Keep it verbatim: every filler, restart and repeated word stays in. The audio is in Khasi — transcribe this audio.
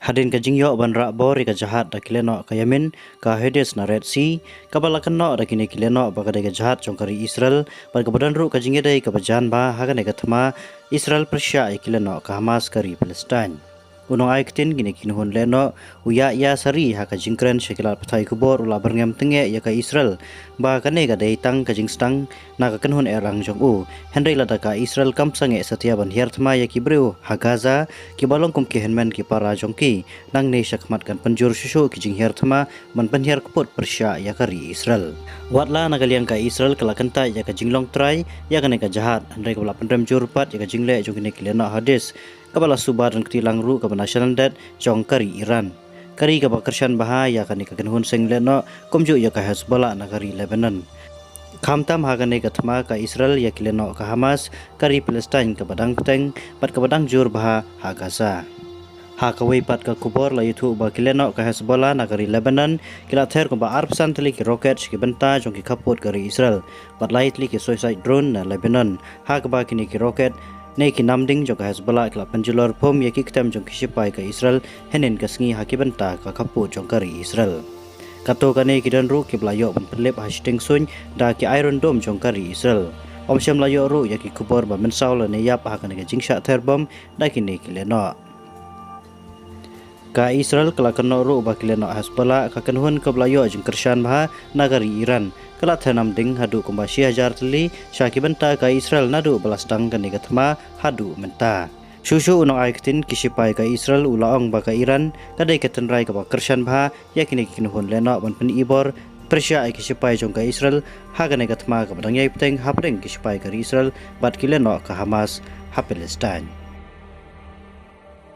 Hadien ka jingïoh ban rah bor ïa ka jahaj da ki lehnoh ka ïamin, ka Hodis na Red Sea, kaba la kynnoh da kine ki lehnoh ba ka dei ka jahaj jong ka ri Israel, bad kaba don ruh ka jingïadei kaba jan bha ha kane ka thma Israel pyrshah ïa ki lehnoh ka Hamas ka ri Palestine. U nongai ktien kine ki kynhun lehnoh, u Yahya Saree, ha ka jingkren sha ki lad pathai khubor u la byrngem tyngeh ïa ka Israel ba kane ka dei tang ka jingstang na ka kynhun errang jong u. Hynrei lada ka Israel kam sangeh satia ban hiar thma ïa ki briew ha Gaza, kiba long kum ki hynmen ki para jong ki, nangne shakhmat kan pynjur shuh shuh ki jinghiar thma ban pynhiar kput pyrshah ïa ka ri Israel. Watla na ka liang ka Israel ka la kyntait ïa ka jinglong trai ïa kane ka jahaj, hynrei kaba la pynrem jur pat ïa ka jingleh jong kine ki lehnoh Hodis, kaba la suba don kti lang ruh kaba na shandet jong ka ri Iran, ka ri kaba kyrshan bha ïa kane ka kynhun seng lehnoh, kumjuh ïa ka Hezbollah na ka ri Lebanon. Khamtam ha kane ka thma ka Israel ïa ki lehnoh ka Hamas ka ri Palestine kaba dang bteng bad kaba dang jur bha ha Gaza. Ha kawei pat ka khubor la ïathuh ba ki lehnoh ka Hezbollah na ka ri Lebanon ki la ther kumba arphew san tylli ki rocket sha ki bynta jong ki khappud ka ri Israel, bad lai tylli ki suicide drone na Lebanon, ha kaba kine ki rocket ne ki namding jong ka Hezbollah ki la pynjulor phum ïa ki ktem jong ki shipai ka Israel hynnin ka sngi ha ki bynta ka khappud jong ka ri Israel. Kato kane ki don ruh kiba la ïoh ban pynlip ha shiteng suiñ da ki Iron Dome jong ka ri Israel. Ym shym la ïoh ruh ïa ki khubor ba mynsaw lane ïap ha kane ka jingshah ther bom da kine ki lehnoh. Ka Israel ka la kynnoh ruh ba ki lehnoh Hezbollah, ka kynhun kaba la ïoh jingkyrshan bha na ka ri Iran, ka la ther namding haduh kumba shi hajar tylli sha ki bynta ka Israel naduh ba la sdang kane ka thma haduh mynta. Shuh shuh u nongai ktien ki shipai ka Israel u la ong ba ka Iran ka dei ka tynrai kaba kyrshan bha ïa kine ki kynhun lehnoh ban pyni bor pyrshah ïa ki shipai jong ka Israel ha kane ka thma kaba dang ïai bteng hapdeng ki shipai ka ri Israel bad ki lehnoh ka Hamas ha Palestine.